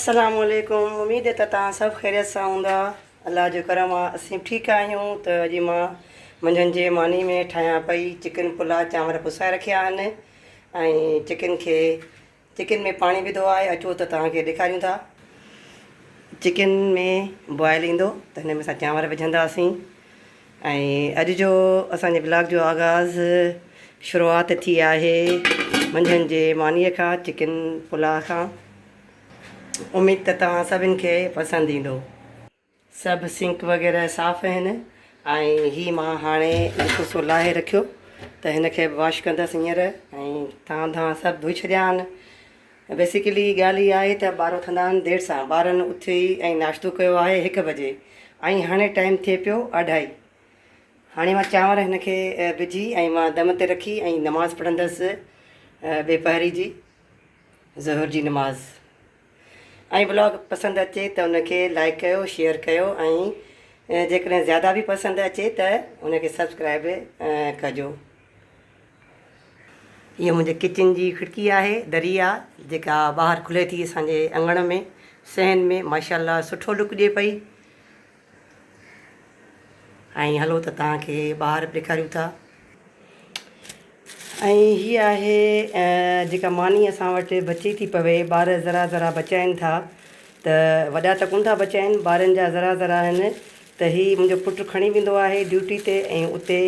السلام عليڪم اميد ته توهان سڀ خيريت سان هوندا الله جو ڪرم آ اسين به ٺيڪ آهيون ته اڄ مان منجهند جي ماني ۾ ٺاهيان پئي چڪن پلاء چانور پسائي رکيا آهن ۽ چڪن کي چڪن ۾ پاڻي وڌو آهي اچو ته توهان کي ڏيکاريون ٿا چڪن ۾ بوائل ايندو ته هن ۾ اسان چانور وجهنداسين ۽ اڄ جو اسان جي بلاگ جو آغاز شروعات ٿي آهي منجهند جي مانيء کان چڪن پلاء کان اميد ته توهان سڀن کي پسند ايندو. سڀ سنڪ وغيره صاف آهن ۽ هي مان هاڻي جيڪو سو لاهي رکيو ته هن کي به واش ڪندس هينئر ۽ ٿان ڌان سڀ ڌوئي ڇڏيا آهن بيسيڪلي ڳالهه اها آهي ته ٻار اٿندا آهن دير سان، ٻارن اٿي ۽ ناشتو ڪيو آهي هڪ بجي ۽ هاڻي ٽائيم ٿئي پيو اڍائي. هاڻي مان چانور هن کي وجهي ۽ مان دم تي رکي ۽ نماز پڙهندس ٻيپهري جي ظهر جي نماز. ۽ بلاگ پسند اچي ته ان کي لائيڪ ڪيو شيئر ڪيو ۽ جيڪڏهن زياده به پسند اچي ته ان کي سبسڪرائيب ڪجو. هيء منهنجي ڪچن جي کڙڪي آهي، دري آ، جيڪا ٻاهر کلي ٿي اسان جي اڱڻ ۾، صحن ۾، ماشاء الله سٺو لڪ ڏئي پئي. ۽ هلو ته توهان کي ٻاهر به ڏيکاريون ٿا. ۽ هيء آهي جيڪا ماني اسان وٽ بچي ٿي پوي، ٻار ذرا ذرا بچائين ٿا ته وڏا ته ڪونه ٿا بچائين، ٻارن جا ذرا ذرا آهن ته هي منهنجو پٽ کڻي ويندو آهي ڊيوٽي تي ۽ اتي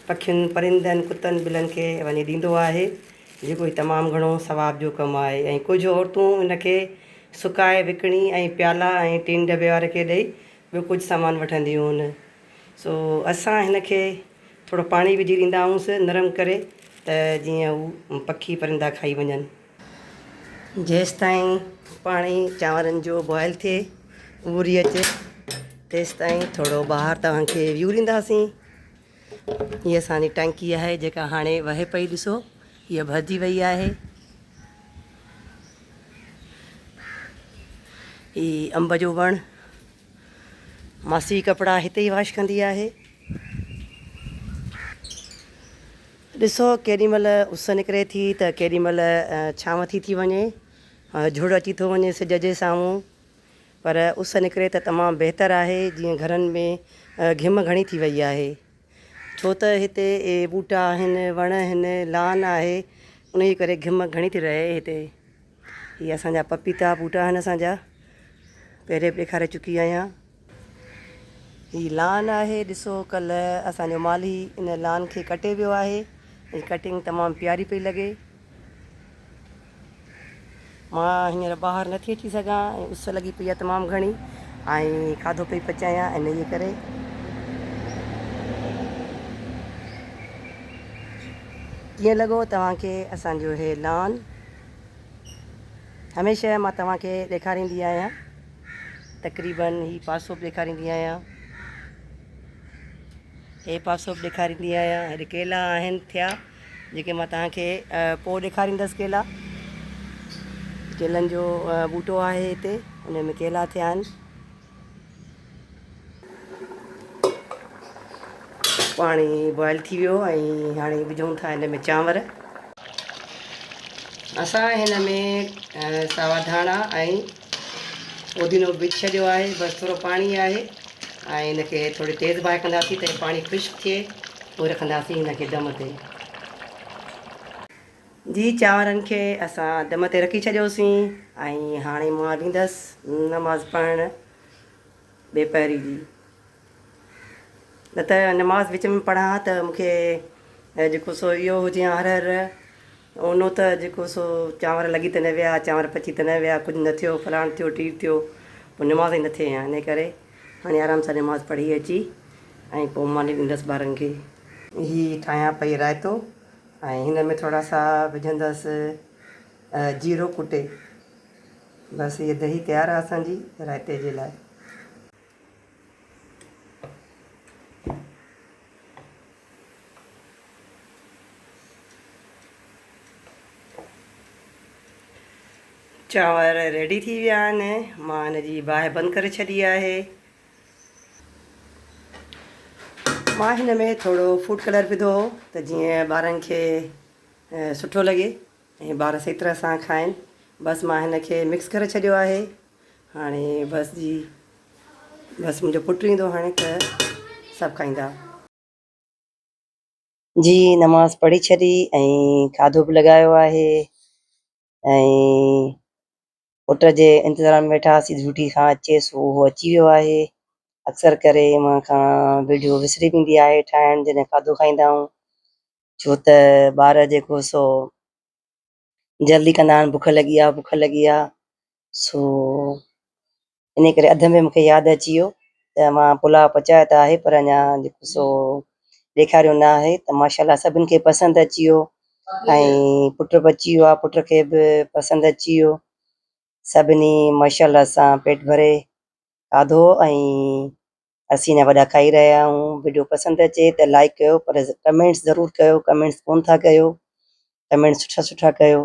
پکين، پرندن، ڪتن، ٻلن کي وڃي ڏيندو آهي، جيڪو هي تمام گهڻو ثواب جو ڪم آهي ۽ ڪجهه عورتون ان کي سڪائي وڪڻي ۽ پيالا ۽ ٽين ڊٻي واري کي ڏئي ٻيو ڪجهه سامان وٺنديون هن. سو اسان هن کي ٿورو پاڻي وجهي ڏيندا آهيونس نرم ڪري ته جيئن هو پکي پرندا کائي وڃن. جيستائين پاڻي چانورن جو بوائل ٿئي اٻري اچي تيستائين ٿورو ٻاهر توهان کي ويو ڏينداسين. هيء اسان جي ٽانڪي آهي جيڪا هاڻي وهي پئي ڏسو هيء ڀرجي وئي آهي. هي انب جو وڻ ماسي ڪپڙا هتي ئي واش ڪندي آهي. ڏسو ڪيڏي مهل اس نڪري ٿي ته ڪيڏي مهل ڇانو ٿي ٿي وڃي جھڙ اچي ٿو وڃي سج جي سامهون. پر اس نڪري ته تمام بهتر آهي جيئن گهرن ۾ گهم گهڻي ٿي وئي آهي ڇو ته هتي ٻوٽا آهن وڻ آهن لان آهي انهي ڪري گهم گهڻي ٿي رهي هتي هي اسان جا پپيتا ٻوٽا آهن اسان جا پهرين به ڏيکاري چڪي آهيان هي لان آهي ڏسو ڪلهه اسان جو مالهي ان لان کي ڪٽي ويو آهي ۽ ڪٽنگ تمام پياري پئي لڳي. مان هينئر ٻاهر نه ٿي اچي سگهان ۽ اس لڳي پئي آهي تمام گهڻي ۽ کاڌو پئي پچايان انهيء ڪري. ڪيئن لڳو توهان کي اسان جو هي لان؟ هميشه مان توهان کي ڏيکاريندي آهيان تقريبن هي پاسو به ڏيکاريندي آهيان. هي پاسو به ڏيکاريندي آهيان. هيڏي ڪيلا آهن ٿيا جيڪي مان توهان کي پوء ڏيکاريندس ڪيلا. ڪيلن جو ٻوٽو آهي هتي ان ۾ ڪيلا ٿيا آهن. پاڻي بوائل ٿي ويو ۽ هاڻي وجهون ٿا هن ۾ چانور. اسان هن ۾ ساوا ڌاڻا ۽ پودينو به وجهي ڇڏيو آهي بس ٿورو پاڻي آهي ۽ هن کي ٿوري تيز باهه ڪنداسين ته پاڻي خشڪ ٿئي پوء رکنداسين هن کي دم تي. جي چانورن کي اسان دم تي رکي ڇڏيوسين ۽ هاڻي مان ويندس نماز پڙهڻ ٻيپهري جي نه ته نماز وچ ۾ پڙهان ها ته مون کي جيڪو سو اهو هجي ها هر هر اونو ته جيڪو سو چانور لڳي ته نه ويا چانور پچي ته نه ويا ڪجهه نه ٿيو فلاڻ ٿيو ٽير ٿيو پوء نماز ئي نه ٿئي ها انهي ڪري هاڻي آرام سان نماز پڙهي اچي ۽ پوء ماني ڏيندس ٻارن کي. هي ٺاهيان پئي رائتو ۽ هن ۾ ٿورا سا وجهندس جيرو ڪٽي بس هيء دهي تيار آهي اسان جي رائتي جي لاء. چانور ريڊي ٿي ويا آهن مان هن جي باهه بند ڪري ڇڏي آهي. مان هن ۾ ٿورو فوڊ ڪلر وڌو هو ته جيئن ٻارن کي سٺو لڳي ۽ ٻار صحيح طرح سان کائن بس مان هن کي مڪس ڪري ڇڏيو آهي. هاڻي بس جي بس منهنجو پٽ ايندو هاڻي ته سڀ کائيندا. جي نماز پڙهي ڇڏي ۽ کاڌو به لڳايو آهي ۽ پٽ جي انتظار ۾ ويٺا هئاسين ڊيوٽي کان اچي سو اهو اچي ويو آهي. اڪثر ڪري مان کان وڊيو وسري ويندي آهي ٺاهڻ جڏهن کاڌو کائيندا آهيون ڇو ته ٻار جيڪو سو جلدي ڪندا آهن بک لڳي آ بک لڳي آ سو ان ڪري اڌ ۾ مونکي ياد اچي ويو ته مان پلاء پچايو ته آهي پر اڃا جيڪو سو ڏيکاريو نه آهي ته ماشاء الله سڀن کي پسند اچي ويو ۽ پٽ به اچي ويو آ پٽ کي به پسند اچي ويو سڀني ماشاء الله سان پيٽ ڀري کاڌو ۽ اسين اڃا وڏا کائي رهيا آهيون وڊيو پسند اچي ته لائڪ ڪيو پر ڪمينٽس ضرور ڪيو ڪمينٽس ڪون ٿا ڪيو ڪمينٽس سٺا سٺا ڪيو.